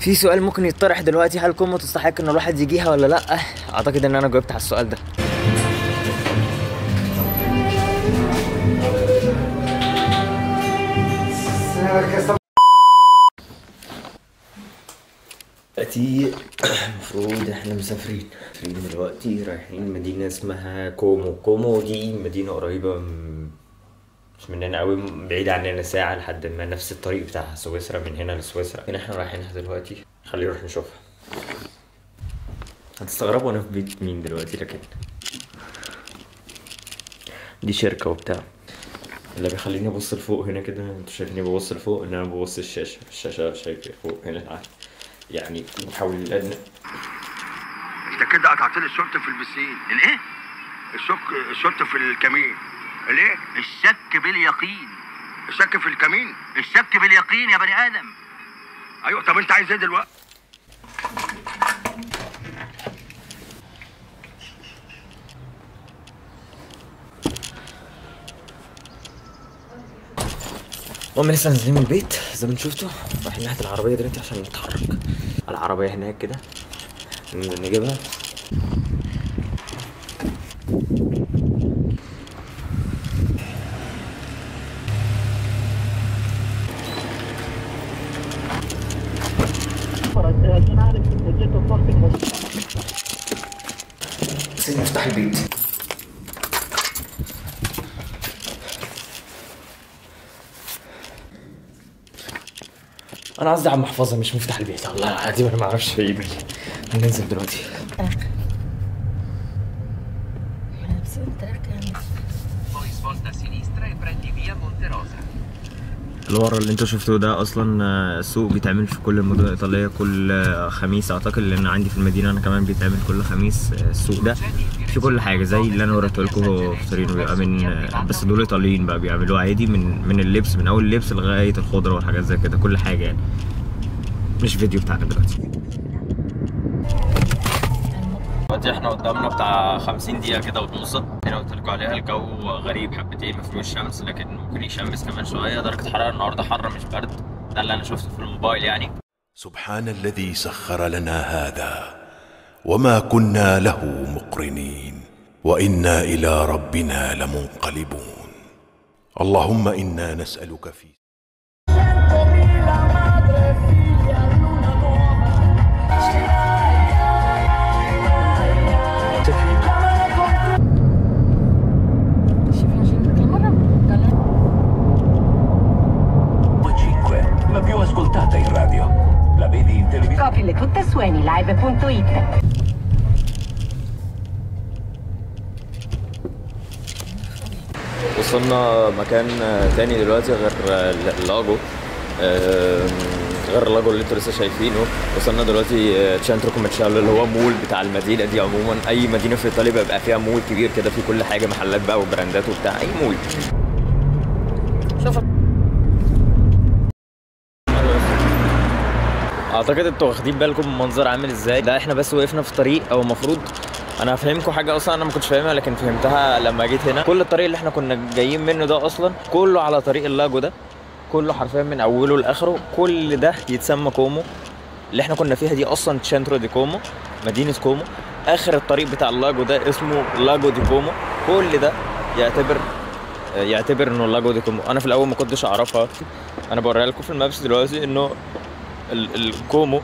في سؤال ممكن يطرح دلوقتي، هل كومو تستحق ان الواحد يجيها ولا لا؟ اعتقد ان انا جاوبت على السؤال ده. دلوقتي المفروض احنا مسافرين دلوقتي، رايحين مدينة اسمها كومو. كومو دي مدينة قريبة مش مننا قوي، بعيدة عننا ساعة لحد ما، نفس الطريق بتاع سويسرا من هنا لسويسرا. هنا احنا رايحينها دلوقتي، خلينا نروح نشوفها. هتستغربوا انا في بيت مين دلوقتي، لكن دي شركة وبتاع. اللي بيخليني ابص لفوق هنا كده، انتوا شايفيني ببص لفوق، ان انا ببص الشاشة، الشاشة شايفة فوق هنا يعني. بحاول ان انت كده قطعت لي الشورت في البسين. الايه؟ الشورت في الكمين. الايه؟ الشك باليقين. الشك في الكمين؟ الشك باليقين يا بني ادم. ايوه، طب انت عايز ايه دلوقتي؟ المهم لسه نازلين من البيت زي ما انتم شفتوا، رايحين ناحية العربية دلوقتي عشان نتحرك. العربية هناك كده ننزل نجيبها. نفتح البيت. انا قصدي على المحفظة مش مفتاح البيت، والله العظيم انا ما اعرفش ايه. هننزل دلوقتي. الورا اللي انتوا شفتوه ده اصلا سوق بيتعمل في كل المدن الايطالية كل خميس اعتقد، لان عندي في المدينة انا كمان بيتعمل كل خميس السوق ده في كل حاجة زي اللي انا وريته لكم في تورينو. بيبقى من بس دول ايطاليين بقى بيعملوه عادي، من اللبس، من اول اللبس لغاية الخضرة والحاجات زي كده، كل حاجة يعني. مش فيديو بتاعنا دلوقتي. دلوقتي احنا قدامنا بتاع 50 دقيقة كده وتوصل. هنا قلت لكم عليها الجو غريب حبتين، ما فيهوش شمس لكن ممكن يشمس كمان شوية. درجة الحرارة النهاردة حر مش برد، ده اللي أنا شفته في الموبايل يعني. سبحان الذي سخر لنا هذا وما كنا له مقرنين وإنا إلى ربنا لمنقلبون. اللهم إنا نسألك في Scoprile tutte su enilive.it. وصلنا مكان تاني دلوقتي غير ال lago، غير ال lago اللي انتوا لسه شايفينه. وصلنا دلوقتي centro commerciale اللي هو مول بتاع المدينة دي. عموما اي مدينة في ايطاليا بيبقى فيها مول كبير كده فيه كل حاجة، محلات بقى وبراندات وبتاع، اي مول. شوف اعتقد انتوا واخدين بالكم من المنظر عامل ازاي. ده احنا بس وقفنا في طريق، او المفروض انا هفهمكم حاجة اصلا انا ما كنتش فاهمها لكن فهمتها لما جيت هنا. كل الطريق اللي احنا كنا جايين منه ده اصلا كله على طريق ال lago ده، كله حرفيا من اوله لاخره كل ده يتسمى كومو. اللي احنا كنا فيها دي اصلا centro di Como، مدينة كومو. اخر الطريق بتاع ال lago ده اسمه Lago di Como. كل ده يعتبر انه Lago di Como. انا في الاول ما كنتش اعرفها، انا بوريها لكم في ال maps دلوقتي انه الكومو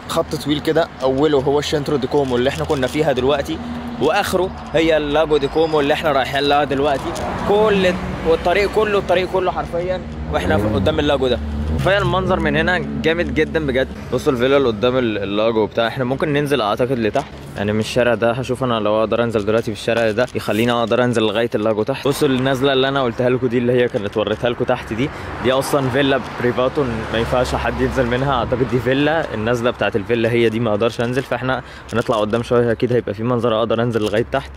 خط طويل كده، اوله هو ال centro di Como اللي احنا كنا فيها دلوقتي، واخره هي ال Lago di Como اللي احنا رايحين لها دلوقتي. كل والطريق كله، الطريق كله حرفيا واحنا قدام ال lago ده. حرفيا المنظر من هنا جامد جدا بجد. بصوا الفيلا اللي قدام ال lago بتاع، احنا ممكن ننزل اعتقد لتحت يعني من الشارع ده. هشوف انا لو اقدر انزل دلوقتي في الشارع ده يخليني اقدر انزل لغاية ال lago تحت. بصوا النزله اللي انا قلتها لكم دي اللي هي كانت وريتها لكم تحت دي، دي اصلا فيلا privato ما ينفعش حد ينزل منها. اعتقد دي فيلا، النزله بتاعت الفيلا هي دي، ما اقدرش انزل. فاحنا هنطلع قدام شوية اكيد هيبقى في منظر اقدر انزل لغاية تحت.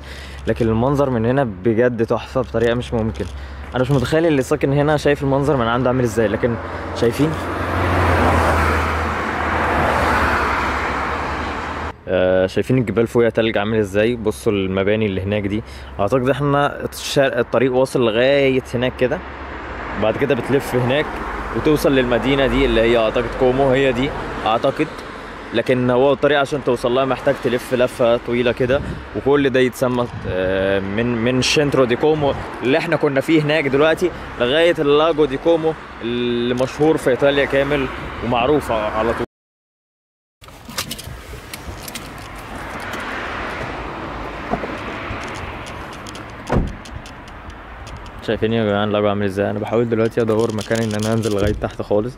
لكن المنظر من هنا بجد تحفة بطريقة مش ممكن. انا مش متخيل اللي ساكن هنا شايف المنظر من عنده عامل ازاي، لكن شايفين شايفين الجبال فوقيها تلج عامل ازاي. بصوا المباني اللي هناك دي، اعتقد احنا الطريق واصل لغاية هناك كده، بعد كده بتلف هناك وتوصل للمدينة دي اللي هي اعتقد كومو، هي دي اعتقد. لكن هو الطريق عشان توصل لها محتاج تلف لفه طويلة كده، وكل ده يتسمى من centro di كومو اللي احنا كنا فيه هناك دلوقتي لغاية ال Lago di كومو اللي مشهور في ايطاليا كامل ومعروف على طول. شايفين يا جماعة ال lago عامل ازاي؟ انا بحاول دلوقتي ادور مكان ان انا انزل لغاية تحت خالص،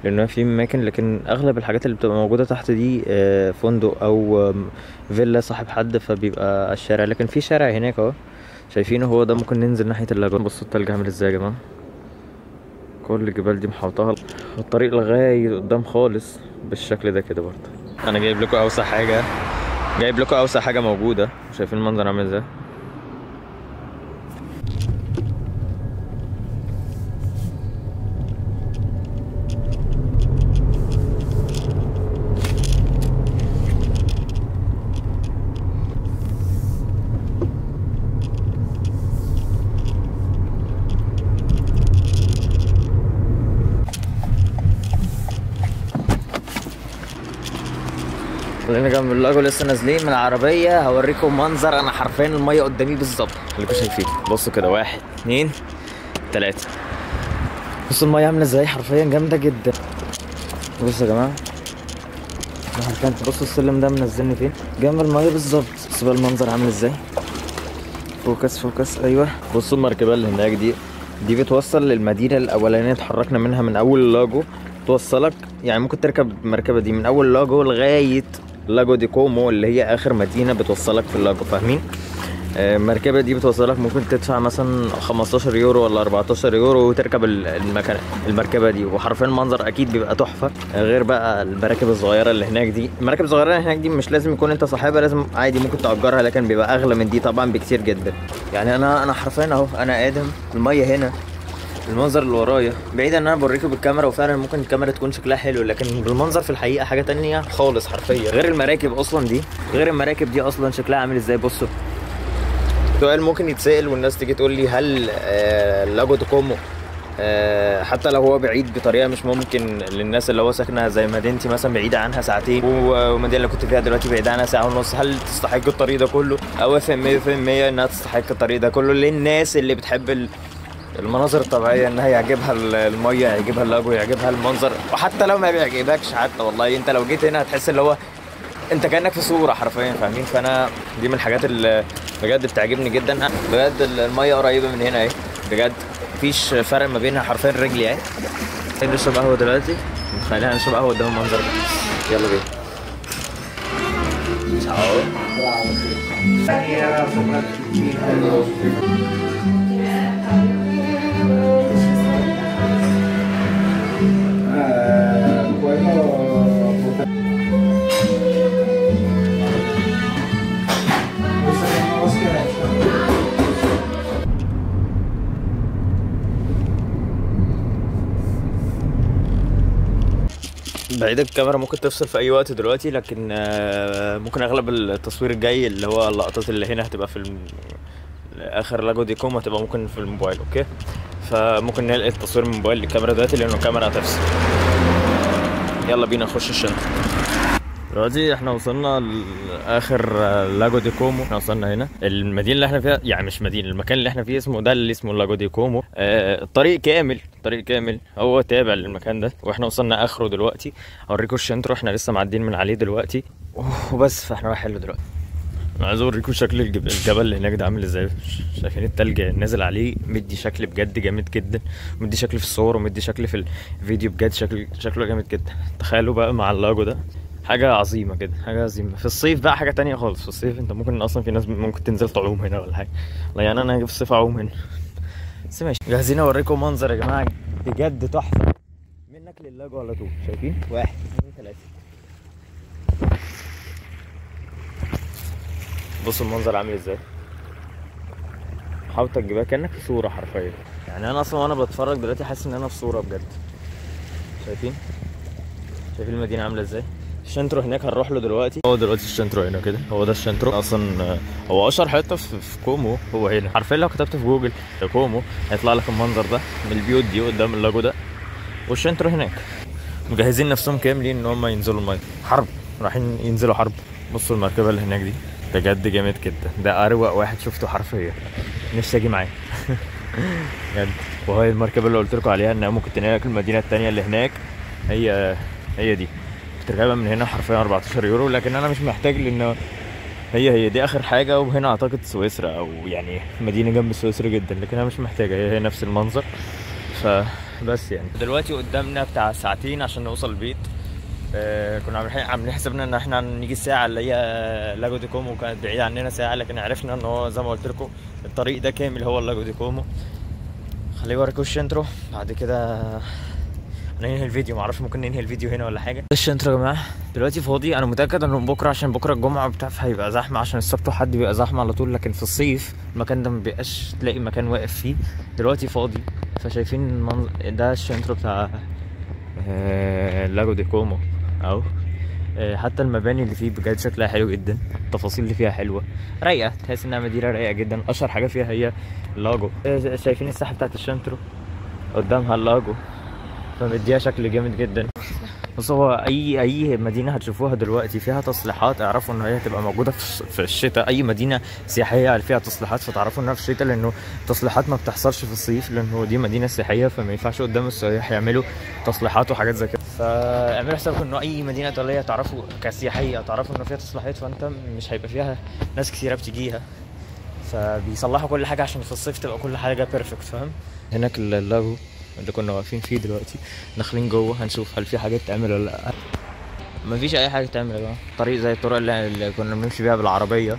لانه في اماكن، لكن اغلب الحاجات اللي بتبقى موجودة تحت دي فندق او فيلا صاحب حد، فبيبقى الشارع. لكن في شارع هناك اهو شايفينه، هو ده ممكن ننزل ناحية ال lago. بصوا التلج عامل ازاي يا جماعة، كل الجبال دي محوطاها الطريق لغاية قدام خالص بالشكل ده كده. برضه انا جايب لكم اوسع حاجة، جايب لكم اوسع حاجة موجودة. شايفين المنظر عامل ازاي؟ خلينا جنب ال lago، لسه نازلين من العربية. هوريكم منظر، انا حرفيا المية قدامي بالظبط اللي انتوا شايفينه. بصوا كده، 1 2 3، بصوا المية عاملة ازاي، حرفيا جامدة جدا. بصوا يا جماعة حرفيا، بصوا السلم ده منزلني فين، جنب المية بالظبط. بصوا بقى المنظر عامل ازاي. focus focus، ايوه. بصوا المركبة اللي هناك دي بتوصل للمدينة الأولانية اتحركنا منها من أول ال lago، توصلك يعني ممكن تركب المركبة دي من أول lago لغاية Lago di كومو اللي هي اخر مدينة بتوصلك في ال lago، فاهمين؟ المركبة دي بتوصلك، ممكن تدفع مثلا 15 يورو ولا 14 يورو وتركب المركبة دي، وحرفيا المنظر اكيد بيبقى تحفة. غير بقى المراكب الصغيرة اللي هناك دي، المراكب الصغيرة اللي هناك دي مش لازم يكون انت صاحبها، لازم عادي ممكن تاجرها، لكن بيبقى اغلى من دي طبعا بكتير جدا. يعني انا حرفيا اهو، انا ادم المية هنا، المنظر اللي ورايا بعيد ان انا بوريكم بالكاميرا، وفعلا ممكن الكاميرا تكون شكلها حلو، لكن بالمنظر في الحقيقة حاجة تانية خالص حرفيا. غير المراكب اصلا دي، غير المراكب دي اصلا شكلها عامل ازاي. بصوا سؤال ممكن يتسال والناس تيجي تقول لي، هل Lago di كومو حتى لو هو بعيد بطريقة مش ممكن للناس اللي هو ساكنة زي مدينتي مثلا بعيدة عنها ساعتين، والمدينة اللي كنت فيها دلوقتي بعيدة عنها ساعة ونص، هل تستحق الطريق ده كله؟ اوافق 100% انها تستحق الطريق ده كله للناس اللي بتحب المناظر الطبيعية، انها يعجبها المية، يعجبها ال lago، يعجبها المنظر. وحتى لو ما بيعجبكش حتى والله انت لو جيت هنا هتحس اللي هو انت كانك في صوره حرفيا، فاهمين؟ فانا دي من الحاجات اللي بجد بتعجبني جدا. بجد المية قريبه من هنا اهي، بجد مفيش فرق ما بينها حرفيا، رجلي اهي. نشرب قهوة دلوقتي، خلينا نشرب قهوة قدام المنظر ده، يلا بينا. تشاو. بعيد الكاميرا ممكن تفصل في اي وقت دلوقتي، لكن ممكن اغلب التصوير الجاي اللي هو اللقطات اللي هنا هتبقى في اخر Lago di كومو، هتبقى ممكن في الموبايل. okay، فممكن ننقل التصوير من الموبايل للكاميرا دلوقتي لانه الكاميرا هتفصل. يلا بينا نخش الشنطة. دلوقتي احنا وصلنا لاخر Lago di كومو، احنا وصلنا هنا المدينة اللي احنا فيها، يعني مش مدينة، المكان اللي احنا فيه اسمه ده اللي اسمه Lago di كومو. الطريق كامل، الطريق كامل هو تابع للمكان ده، واحنا وصلنا اخره دلوقتي. اوريكم ال centro، احنا لسه معديين من عليه دلوقتي وبس، فاحنا رايحين له دلوقتي. انا عايز اوريكم شكل الجبل اللي هناك ده عامل ازاي. شايفين التلج نازل عليه، مدي شكل بجد جامد جدا، مدي شكل في الصور ومدي شكل في الفيديو، بجد شكله جامد جدا. تخيلوا بقى مع ال lago ده، حاجة عظيمة كده، حاجة عظيمة. في الصيف بقى حاجة تانية خالص، في الصيف انت ممكن اصلا في ناس ممكن تنزل تعوم هنا ولا حاجة، يعني انا هاجي في الصيف اعوم هنا. بس ماشي، جاهزين اوريكم منظر يا جماعة بجد تحفة، منك لل lago على طول. شايفين؟ 1 2 3. بصوا المنظر عامل ازاي، حاول تجيبها كانك في صوره حرفيا. يعني انا اصلا وانا بتفرج دلوقتي حاسس ان انا في صوره بجد. شايفين؟ شايفين المدينة عامله ازاي؟ ال centro هناك هنروح له دلوقتي. هو دلوقتي ال centro هنا كده، هو ده ال centro اصلا، هو اشهر حتة في كومو هو هنا حرفيا. لو كتبت في جوجل كومو هيطلع لك المنظر ده من البيوت دي قدام ال lago ده. وال centro هناك. مجهزين نفسهم كاملين ان هم ينزلوا المية، حرب، رايحين ينزلوا حرب. بصوا المركبة اللي هناك دي بجد جامد جدا، ده اروق واحد شفته حرفيا، نفسي اجي معاه بجد. وهي المركبة اللي قلت لكم عليها انها ممكن تنقلك المدينة الثانية اللي هناك، هي دي بتركبها من هنا حرفيا 14 يورو، لكن انا مش محتاج لان هي دي اخر حاجة. وهنا اعتقد سويسرا او يعني مدينة جنب سويسرا جدا، لكن انا مش محتاجه، هي نفس المنظر. فبس يعني دلوقتي قدامنا بتاع ساعتين عشان نوصل البيت. كنا عاملين حسابنا ان احنا نيجي الساعة اللي هي لاجو دي كومو، كانت بعيدة عننا ساعة، لكن عرفنا ان هو زي ما قلت لكم الطريق ده كامل هو اللاجو دي كومو. خليه اوريكم ال centro، بعد كده ننهي الفيديو. معرفش ممكن ننهي الفيديو هنا ولا حاجة. ال centro يا جماعة دلوقتي فاضي، انا متاكد انه بكره، عشان بكره الجمعة وبتاع، فهيبقى زحمة، عشان السبت وحد بيبقى زحمة على طول، لكن في الصيف المكان ده ما بيبقاش تلاقي مكان واقف فيه. دلوقتي فاضي، فشايفين المنظر ده ال centro بتاع لاجو دي كومو اهو. حتى المباني اللي فيه بجد شكلها حلو جدا، التفاصيل اللي فيها حلوة رايقة، تحس انها مدينة رايقة جدا. اشهر حاجة فيها هي اللاجو. شايفين الساحة بتاعت ال centro قدامها اللاجو، فمديها شكل جامد جدا. بص هو اي مدينة هتشوفوها دلوقتي فيها تصليحات اعرفوا ان هي هتبقى موجودة في الشتاء. اي مدينة سياحية فيها تصليحات فتعرفوا انها في الشتاء، لانه التصليحات ما بتحصلش في الصيف، لانه دي مدينة سياحية فما ينفعش قدام السياح يعملوا تصليحات وحاجات زي كده. فاعملوا حسابكم انه اي مدينة ايطالية تعرفوا كسياحيه تعرفوا انه فيها تصليحات، فانت مش هيبقى فيها ناس كثيرة بتجيها، فبيصلحوا كل حاجة عشان في الصيف تبقى كل حاجة perfect، فاهم؟ هناك اللاجو اللي كنا واقفين فيه دلوقتي، داخلين جوه هنشوف هل في حاجات تعمل ولا لا. مفيش اي حاجة تعمل يا جماعة، طريق زي الطرق اللي كنا بنمشي بيها بالعربية.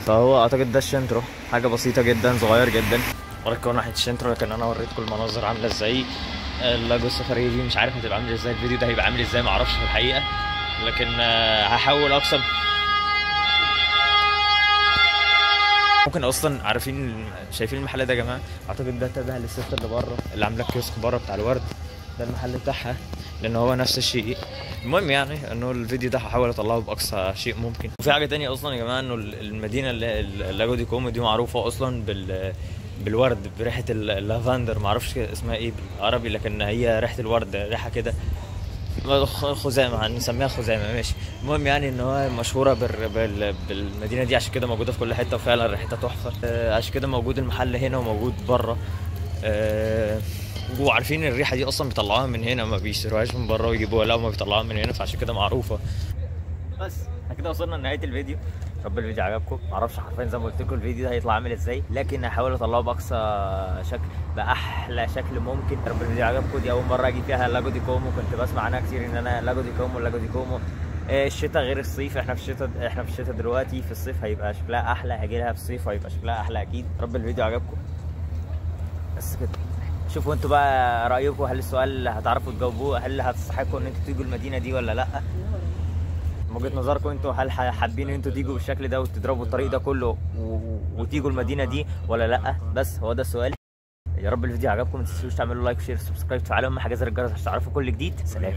فهو اعتقد ده ال centro، حاجة بسيطة جدا صغير جدا. وريتكم ناحية ال centro، لكن انا وريتكم المناظر عامله ازاي. اللاجو السفرية دي مش عارف هتبقى عامله ازاي، الفيديو ده هيبقى عامل ازاي معرفش في الحقيقة، لكن هحاول اقصى ممكن. اصلا عارفين شايفين المحل ده يا جماعة، اعتقد ده تابع للست اللي بره اللي عامله الكيوسك بره بتاع الورد، ده المحل بتاعها، لان هو نفس الشيء. المهم يعني انه الفيديو ده هحاول اطلعه باقصى شيء ممكن. وفي حاجة تانية اصلا يا جماعة، انه المدينة اللاجو دي كومو دي معروفة اصلا بالورد، بريحه اللافندر، معرفش اسمها ايه بالعربي، لكن هي ريحه الورد، ريحه كده خزامة، هنسميها خزامة ماشي. المهم يعني ان هو مشهورة بالمدينة دي، عشان كده موجودة في كل حتة، وفعلا ريحتها تحفة. عشان كده موجود المحل هنا وموجود بره. وعارفين الريحة دي اصلا بيطلعوها من هنا، ما بيشتروهاش من بره ويجيبوها، لا ما بيطلعوها من هنا، فعشان كده معروفة. بس احنا كده وصلنا لنهاية الفيديو. رب الفيديو عجبكم، معرفش حرفيا زي ما قلت لكم الفيديو ده هيطلع عامل ازاي، لكن هحاول اطلعه باقصى شكل، باحلى شكل ممكن. رب الفيديو عجبكم. دي اول مرة اجي فيها لاجو دي كومو، كنت بسمع عنها كتير ان انا لاجو دي كومو لاجو دي كومو. الشتاء غير الصيف، احنا في الشتاء دلوقتي، في الصيف هيبقى شكلها احلى، هاجي لها في الصيف وهيبقى شكلها احلى اكيد. رب الفيديو عجبكم. بس كده، شوفوا انتوا بقى رايكم، هل السؤال هتعرفوا تجاوبوه؟ هل هتستحقوا ان انتوا تيجوا المدينة دي ولا لا؟ من وجهة نظركم انتوا، هل حابين ان انتوا تيجوا بالشكل ده وتضربوا الطريق ده كله وتيجوا المدينة دي ولا لا؟ بس هو ده السؤال. يا رب الفيديو عجبكم، ما تنسوش تعملوا like و share و subscribe، وتفعلوا اهم حاجة زر الجرس عشان تعرفوا كل جديد. سلام.